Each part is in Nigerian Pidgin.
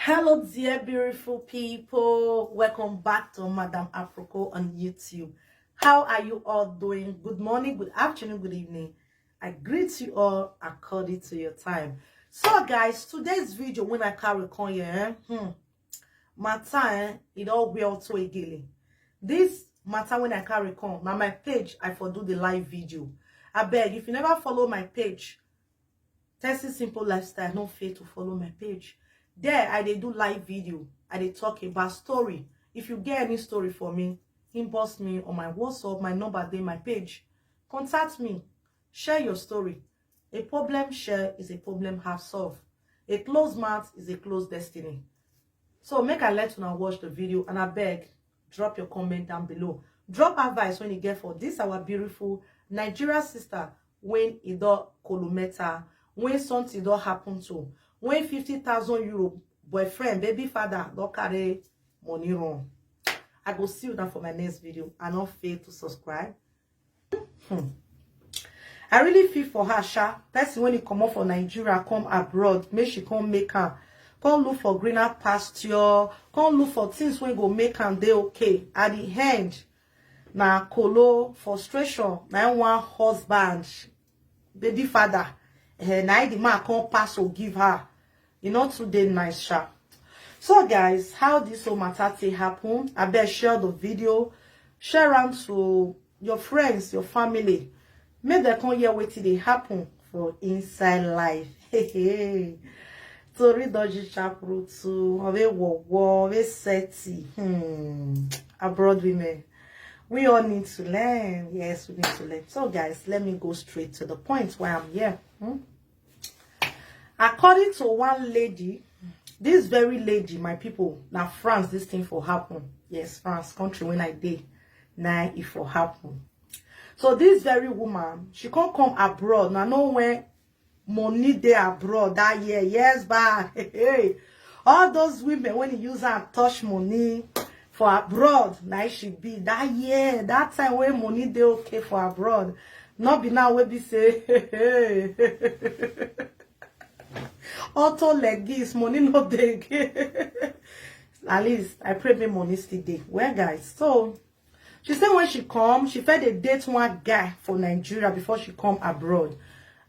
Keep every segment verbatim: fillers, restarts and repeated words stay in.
Hello, dear beautiful people. Welcome back to Madam Aproko on YouTube. How are you all doing? Good morning, good afternoon, good evening. I greet you all according to your time. So, guys, today's video, when I carry con here, eh, hmm, matter, eh, it all well to again. This matter when I carry con, now my page, I for do the live video. I beg, if you never follow my page, Tessie Simple Lifestyle, no fail to follow my page. There, I dey do live video. I dey talk about story. If you get any story for me, inbox me on my WhatsApp, my number dey my page. Contact me. Share your story. A problem share is a problem half solved. A closed mouth is a closed destiny. So make I let una watch the video and I beg, drop your comment down below. Drop advice when you get for this our beautiful Nigeria sister when e don kolometa, when something don happen to, when fifty thousand euro boyfriend, baby father don carry money run. I go see you down for my next video. I no fail to subscribe. Hmm. I really feel for her, sha. Person when he come up for Nigeria, come abroad, make she come make am, come look for greener pasture, come look for things when go make am dey okay. At the end, na kolo, frustration, na one husband, baby father, eh, na the man come pass or give her. E not too dey nice, sha. So guys, how this whole matter take happen? I bet share the video, share am to your friends, your family. Make dem come hear wetin dey happen for inside life. Hey, hey. Tori doji chaprutu, ove wowo, ove seti. Hmm. Abroad women, we all need to learn. Yes, we need to learn. So guys, let me go straight to the point why I'm here. Hmm? According to one lady, this very lady, my people, now France, this thing for happen. Yes, France, country when I dey, now it for happen. So this very woman, she can't come abroad. Now no when money dey abroad that year. Yes, but hey, all those women when you use and touch money for abroad, now she be that year, that time when money dey okay for abroad. Not be now we be say auto like this, money no dey again. At least I pray make money still dey. Well, guys, so she say when she come, she first dey date one guy for Nigeria before she come abroad.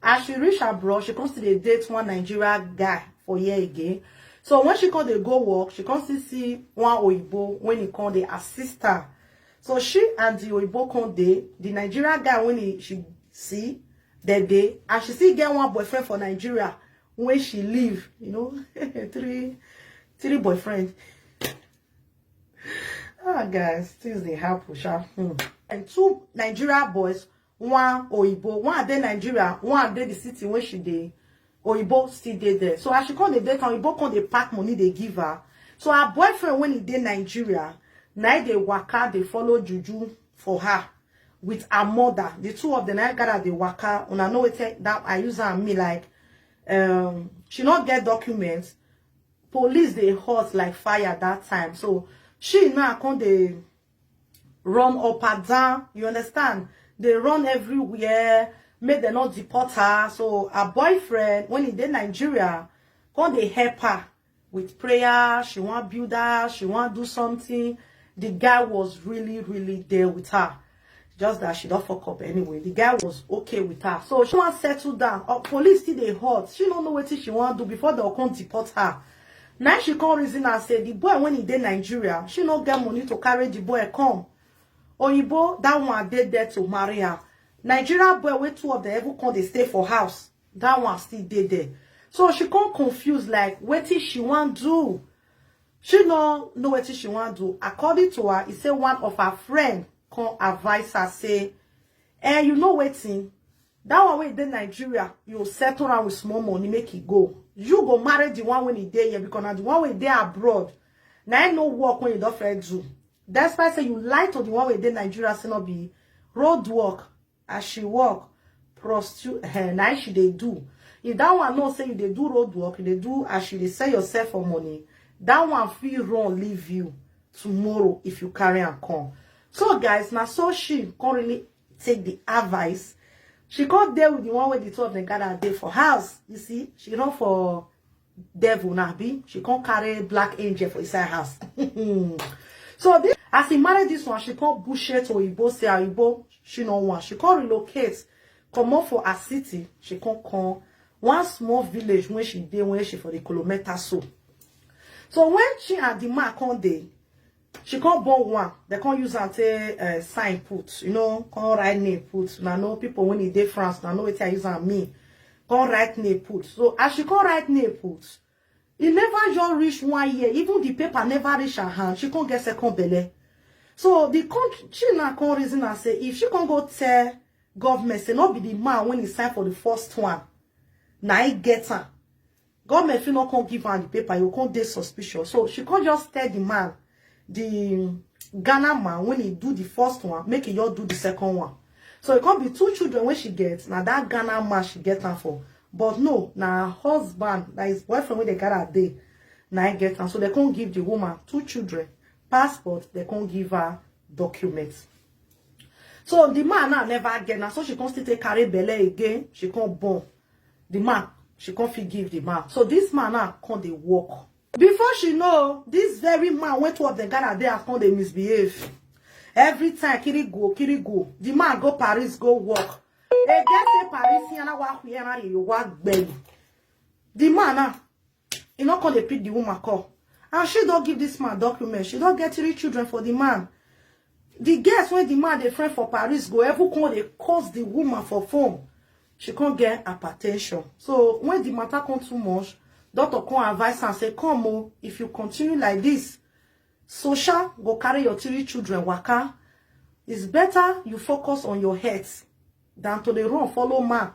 As she reach abroad, she come still dey date one Nigeria guy for here again. So when she come dey go work, she come still see one oyibo when he come dey assist her. So she and the oyibo come dey, the Nigeria guy when he, she see that day, and she still get one boyfriend for Nigeria when she leave, you know, three, three boyfriend. Ah, guys, things dey happen, sha. Hmm. And two Nigeria boys, one oyibo, one dey Nigeria, one dey the city when she dey. Oyibo still dey there. So as she come dey date am, oyibo come dey pack money dey give her. So her boyfriend when he dey Nigeria, na he dey waka dey follow juju for her with her mother. The two of them na gather dey waka. Una know wetin that I use am mean, like, um, she no get documents. Police dey hot like fire that time. So she now come dey run up and down, you understand? They run everywhere, make dem not deport her. So her boyfriend, when he dey Nigeria, come dey help her with prayer. She want build her, she want do something. The guy was really, really there with her. Just that she don't fuck up anyway. The guy was okay with her. So she want settle down. Uh, police still dey hot. She don't know what she want do before they come deport her. Now she come reason and say the boy when he dey Nigeria, she no get money to carry the boy come. Oyibo, that one dey there to marry her. Nigeria boy wey two of them even come dey stay for house. That one still dey there. So she come confused, like, wetin she wan do. She no know wetin she wan do. According to her, e say one of her friend come advise her say, eh, you know wetin? That one wey dey Nigeria, you settle am with small money, make e go. You go marry the one wey e dey here, because na the one wey dey abroad, na im no work when you don first do. Despite say you lie to the one wey dey Nigeria, say no be road work, as she work, prostitute, eh, na im she dey do. If that one know say you dey do road work, you dey do as you dey sell yourself for money, that one fit run leave you tomorrow if you carry am come. So guys, na so she come really take the advice. She come dey with the one wey the two of them gather dey for house. You see, she run for devil na be, she come carry black angel for inside house. So this, as he married this one, she come bullshit Oyibo, say Oyibo she no want. She come relocate, comot for her city. She come come one small village when she dey, when she for the kilometer so. So when she and the man come dey, she come born one. They come use am take uh, sign put, you know, come write name put. Now know people when e dey France, now know wetin I use am mean. Come write name put. So as she come write name put, e never just reach one year. Even the paper never reach her hand. She come get second belle. So the country, she now come reason and say, if she come go tell government say no be the man when he sign for the first one, na he get am. Government fit no come give am the paper, you come dey suspicious. So she come just tell the man, the Ghana man, when he do the first one, make he just do the second one. So it come be two children when she get, na that Ghana man she get am for. But no, na her husband, that is boyfriend when they gather dey, na he get am. So they come give the woman two children, passport, they come give her documents. So the man now never get, now so she come still take carry belle again, she come born. The man, she come fit give the man. So this man now come dey work. Before she know, this very man wey two of them gather dey as come dey misbehave. Every time, kiri go, kiri go. The man go Paris, go work. E get say Paris, yana wa yana yo wa gbẹ̀yìn. The man now, he no come dey pick the woman call. And she don give this man document. She don get three children for the man. The girls wey the man dey friend for Paris go even come dey curse the woman for phone. She come get hypertension. So when the matter come too much, doctor come advise am say, come o, if you continue like this, social go carry your three children waka. It's better you focus on your health than to dey run follow man.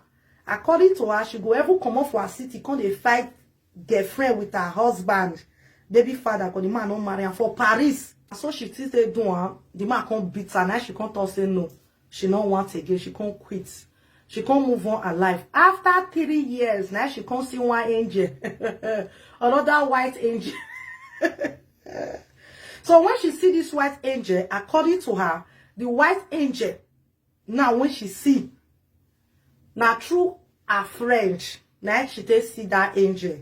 According to her, she go even comot for her city, come dey fight girlfriend with her husband, baby father, 'cause the man no marry am for Paris. So she still dey do am. The man come beat her. Now she come talk say no, she no want again. She come quit. She come move on her life. After three years, now she come see one angel, another white angel. So when she see this white angel, according to her, the white angel, now when she see, na through her friend, na she take see that angel.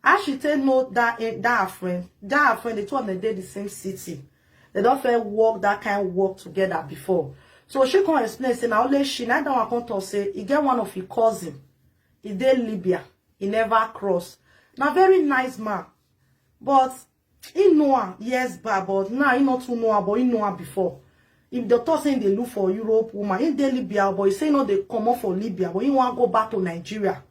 As she take know that an- that her friend, that her friend, the two of them dey the same city. They don first work that kind work together before. So she come explain say na only she, na that one come talk say e get one of him cousin, e dey Libya, e never cross. Na very nice man, but he know am years back, but now he not too know am, but he know am before. If the talk say they look for Europe woman, he dey Libya, but he say no, they come up for Libya, but he want go back to Nigeria.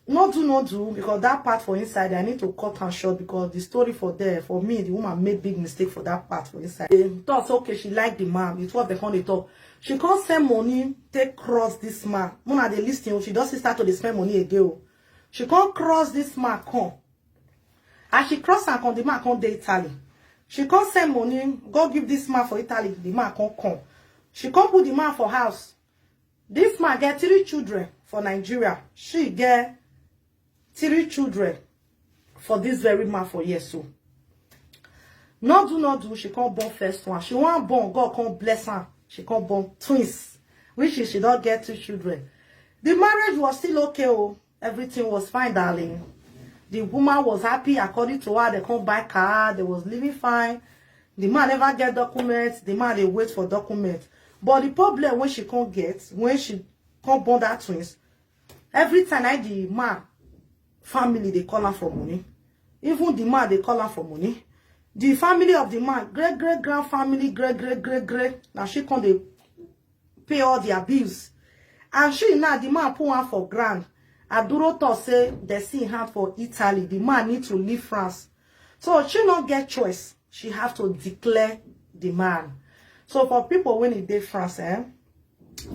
No do, no do, because that part for inside, I need to cut am short because the story for there, for me, the woman made big mistake for that part for inside. They thought, okay, she like the man. It was the honey talk. She can't send money, take cross this man. Mona, they listen, she doesn't start to dey spend money again. Oh. She can't cross this man, come. As she cross and come, the man come dey Italy. She come send money, go give this man for Italy. The man come come. She come put the man for house. This man get three children for Nigeria. She get three children for this very man for here so. No do, no do. She come born first one. She want born. God come bless her. She come born twins, which is she don't get two children. The marriage was still okay. Oh, everything was fine, darling. The woman was happy according to her. They come buy car. They was living fine. The man never get documents. The man they wait for documents. But the problem when she can't get, when she can't born that twins, every time I the man family they call her for money. Even the man they call her for money. The family of the man, great great grandfamily, great great great great. Now she can't they pay all their bills. And she now the man put her for grant. Aduro to say they see hand for Italy. The man need to leave France. So she not get choice. She have to declare the man. So for people when it dey France, eh?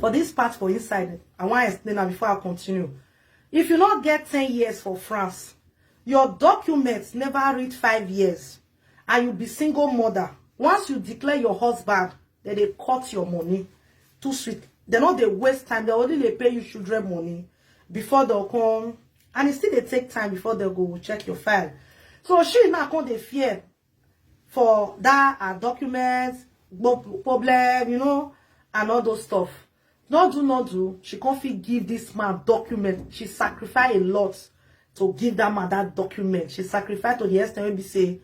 For this part for inside, I want to explain now before I continue. If you not get ten years for France, your documents never reach five years, and you be single mother. Once you declare your husband, then they cut your money. Too sweet. They not they waste time. They only they pay you children money before they'll come. And it still they take time before they go check your file. So she now come they fear for that uh, documents, gbo- problem, you know, and all those stuff. No do, no do. She can't fit give this man document. She sacrificed a lot to give that man that document. She sacrificed to the extent wey be say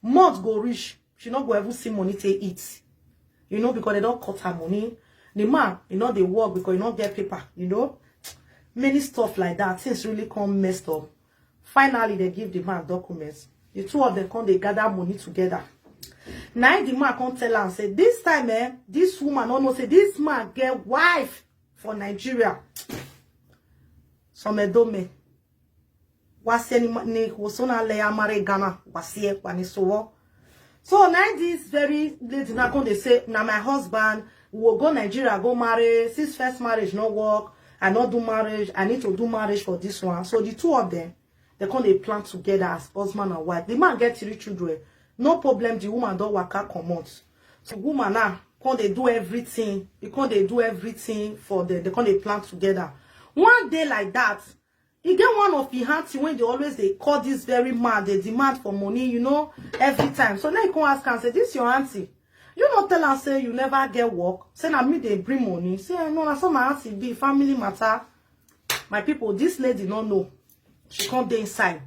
month go reach, she no go even see money to eat. You know, because they don't cut her money. The man, you know, they work because you don't get paper, you know. Many stuff like that. Things really come messed up. Finally, they give the man documents. The two of them come, they gather money together. Now the man come tell her and say, this time, eh, this woman don't know say this man get wife for Nigeria. Some Edo men. Wasieni ni wosona le amare Ghana. Wasie kwani sowo. So now this very lady now come they say, now my husband will go Nigeria, go marry. Since first marriage no work, I not do marriage. I need to do marriage for this one. So the two of them, they come they plan together as husband and wife. The man get three children. No problem. The woman don't work out comot. So woman now come they do everything. They come they do everything for them. They come they plan together. One day like that, he get one of his auntie when they always they call this very man, they demand for money, you know, every time. So now you come ask and say, this your auntie. You not tell her say you never get work. Say na me they bring money. Say no, na so my auntie be family matter. My people, this lady no know. She come dey inside.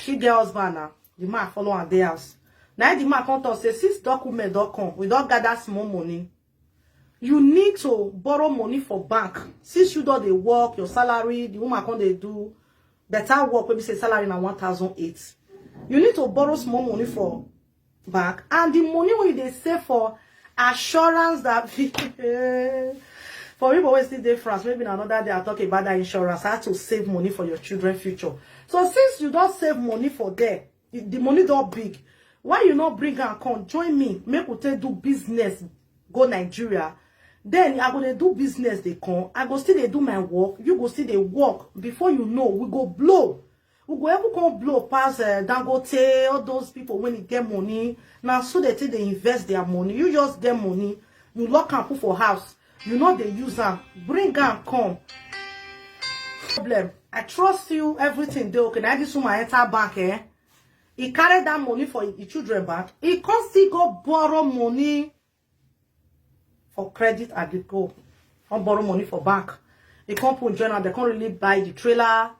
She get husband now. The man follow her dey house. Now the man come talk say since document don't come, we don't gather small money. You need to borrow money for bank. Since you don't they work, your salary, the woman come they do better work, maybe say salary na one thousand eight. You need to borrow small money for bank, and the money when they save for assurance that for people wey still dey France, maybe na another day I talk about that insurance. How to save money for your children future. So since you don't save money for there, the money don't big. Why you not bring and come join me? Make we take do business, go Nigeria. Then I go dey do business, they come. I go still they do my work. You go still they work. Before you know, we go blow. We go even come blow pass uh, Dangote, all those people when they get money. Now so they take they invest their money. You just get money. You lock and put for house. You know they use am. Bring am come. Problem. I trust you. Everything dey okay. Now this woman enter bank, eh? He carry that money for his children back. He come still go borrow money for Credit Agricole. Come borrow money for bank. He come put join am. They can't really buy the trailer.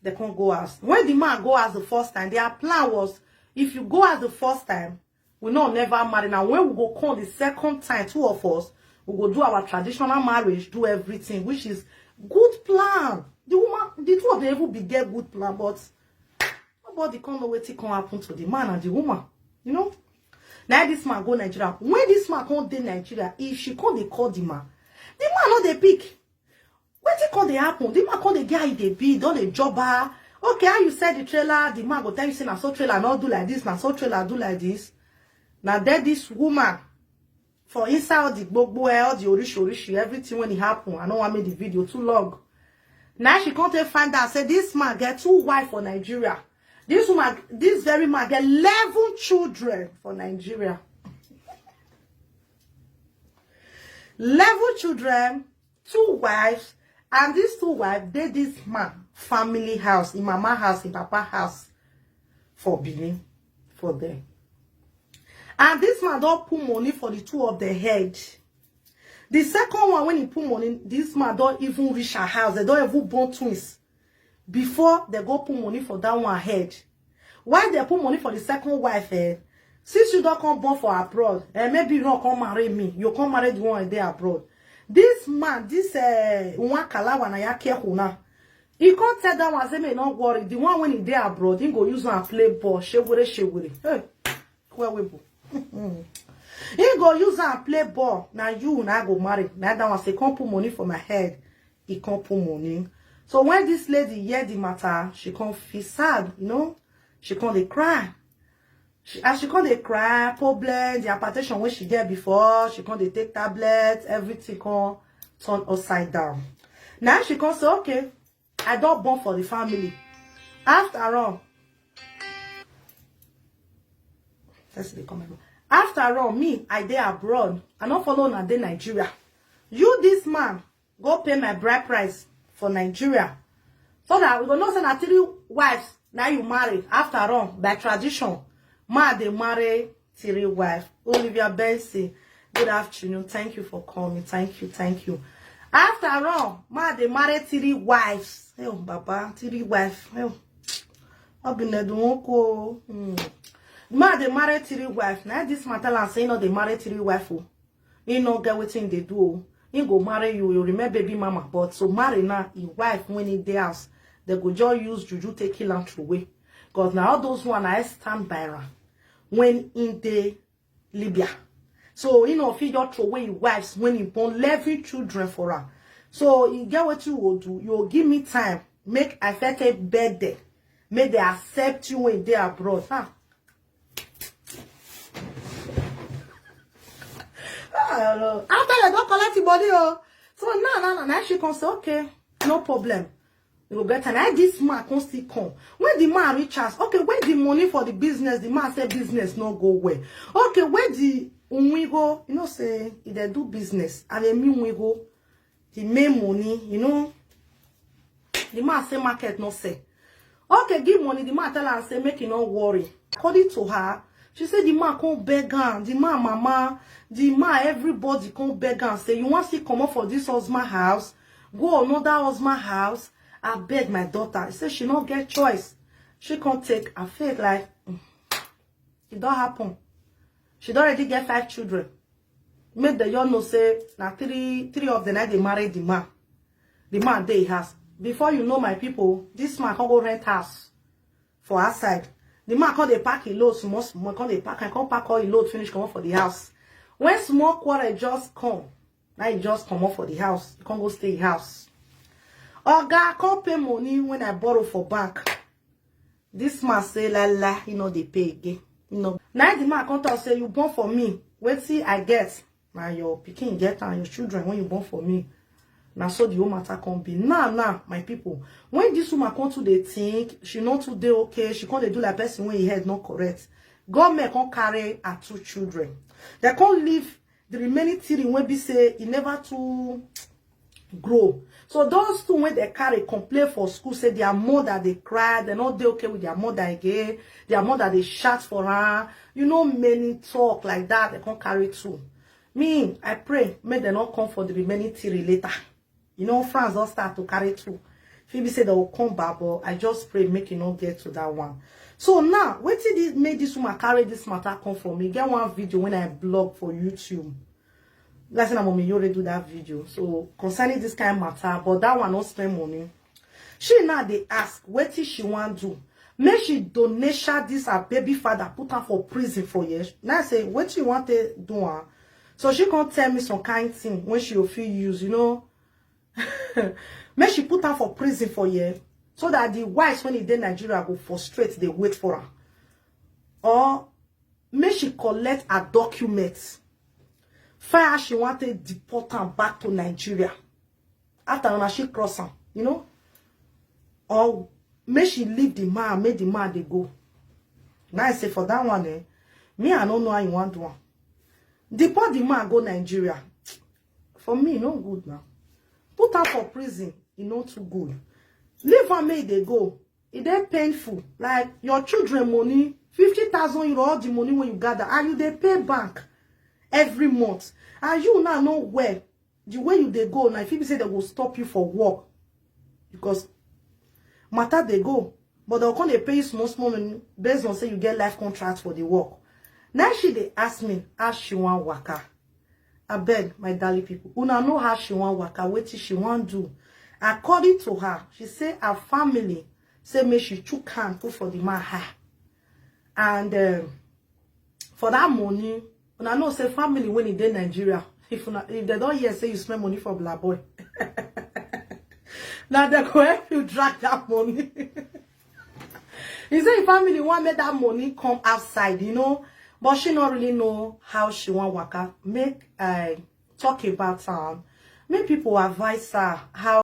They can't go as when the man go as the first time. Their plan was if you go as the first time, we no never marry. Now when we go come the second time, two of us, we go do our traditional marriage, do everything, which is good plan. The woman, the two of them even be get good plan, but nobody can't know what can happen to the man and the woman. You know. Now this man go Nigeria. When this man come dey Nigeria, if she come dey call the man, the man no dey pick. Wetin come dey happen? The man come dey get how e dey be, don dey job her. Okay, how you sell the trailer? The man go tell you say na so trailer no do like this, na so trailer do like this. Na there this woman for inside all the gbogbo eh, all the orishi orishi, everything when e happen. I no wan make the video too long. Now she come take find out say this man get two wife for Nigeria. This woman, this very man get eleven children for Nigeria. Eleven children, two wives, and these two wives dey this man family house, in mama house, in papa house for Benin, for them. And this man don't put money for the two of the head. The second one, when he put money, this man don't even reach her house. They don't even born twins before they go put money for that one head. Why they put money for the second wife? Eh? Since you don't come born for abroad, eh, maybe you don't come marry me. You come marry the one there abroad. This man, this uh, one kalawa na ya careful now. He can't tell that one say me not worry. The one when he there abroad, he go use and play ball. Shewere shewere. Hey, where we go? He go use and play ball. Now you now go marry. Now that one say come put money for my head. He can't put money. So when this lady hear the matter, she can't feel sad. You know, she can't dey cry. She, as she can't dey cry, problem, the hypertension when she get before, she can't dey take tablets, everything can turn upside down. Now she can't say, okay, I don't born for the family. After all, let's see the comment. After all, me, I dey abroad. I not follow na dey Nigeria. You, this man, go pay my bride price for Nigeria. So that we go know say na three wives now you marry. After all, by tradition, man they marry three wife. Olivia Benson, good afternoon. Thank you for coming. Thank you, thank you. After all, man they marry three wives. Oh, Baba, three wife. Oh. Obinedunwoko. Hmm. Man dey marry three wife. Now this matter and say no dey marry three wife. Oh. He no get wetin dey do. Oh. He go marry you. You remember baby mama. But so marry now, his wife when he dey house, they go just use juju take kill and throw away. Because now all those one I stand by her when in the Libya. So you know, if he just throw away his wives when he born eleven children for her. So you get what you will do. You will give me time. Make I fit take bed there. Make they accept you when they abroad. Huh? Ah, no. After they don't collect the money, oh. So now, now, now, now she can say, okay, no problem. You go get time. Now this man can still come. When the man reach us, okay, where the money for the business? The man say business no go well. Okay, where the unwigo? You know say if they do business, and they mean we go the main money, you know. The man say market no sell. Okay, give money. The man tell her say make you no worry. According to her, she say the man come beg her, the man mama, the man everybody come beg her say you want to come up for this husband house, go another husband house. I beg my daughter. She say she no get choice. She can't take her faith like mm, it don't happen. She don't already get five children. Make the young know say na three three of them na dey marry the man. The man dey house. Before you know, my people, this man can go rent house for outside. The man come dey pack him load small small, come dey pack, I come pack all him load finish comot for the house. When small quarrel just come, now he just comot for the house. He can't go stay in house. Oga come pay money when I borrow for bank. This man say la la, he no dey pay again. You know. Now the man come talk say you born for me. Wait see I get. Now your pikin get and your children when you born for me. Now so the whole matter can be. Now, now, my people, when this woman come to the think, she not too dey okay, she can't dey do like person when he head not correct. Government can't carry her two children. They can't leave the remaining three when be say he never too grow. So those two when they carry complain for school, say their mother they cry, they're not they okay with their mother again. Their mother they shout for her. You know, many talk like that, they can't carry two. Me, I pray, may they not come for the remaining three later. You know, France don't start to carry two. Phoebe said they will come back, but I just pray make it not get to that one. So now, wait till this make this woman carry this matter come for me. Get one video when I blog for YouTube. That's when mommy you already do that video. So concerning this kind of matter, but that one not spend money. She now they ask, what if she want do? Make she donation this her baby father, put her for prison for years. Now I say, what you want to do? Her? So she can't tell me some kind thing when she will feel use, you know. Make she put her for prison for year so that the wives when they dey Nigeria go frustrate, they wait for her. Or make she collect her documents. Fire she want to deport her back to Nigeria. After when she cross her, you know. Or make she leave the man, make the man they go. Now I say for that one, eh, me I don't know how you want one. Deport the man go Nigeria. For me, no good now. Put am for prison, e no too good. Leave am make e dey go. E dey painful. Like your children money, fifty thousand euro, all the money when you gather, and you dey pay bank every month. And you now know well the way you dey go now, if you say they will stop you for work because matter they go, but they'll come they pay you small small money based on say you get life contract for the work. Now she they ask me how she want waka. I beg my darling people, una know how she want waka, what she want do. According to her, she say her family say make she chook hand put for the man her, and um, for that money, una know say family when e dey Nigeria, if una if they don't hear say you spend money for black boy, now they go help you drag that money. He say his family want make that money come outside, you know, but she not really know how she want waka. Make I talk about um, make people advise her how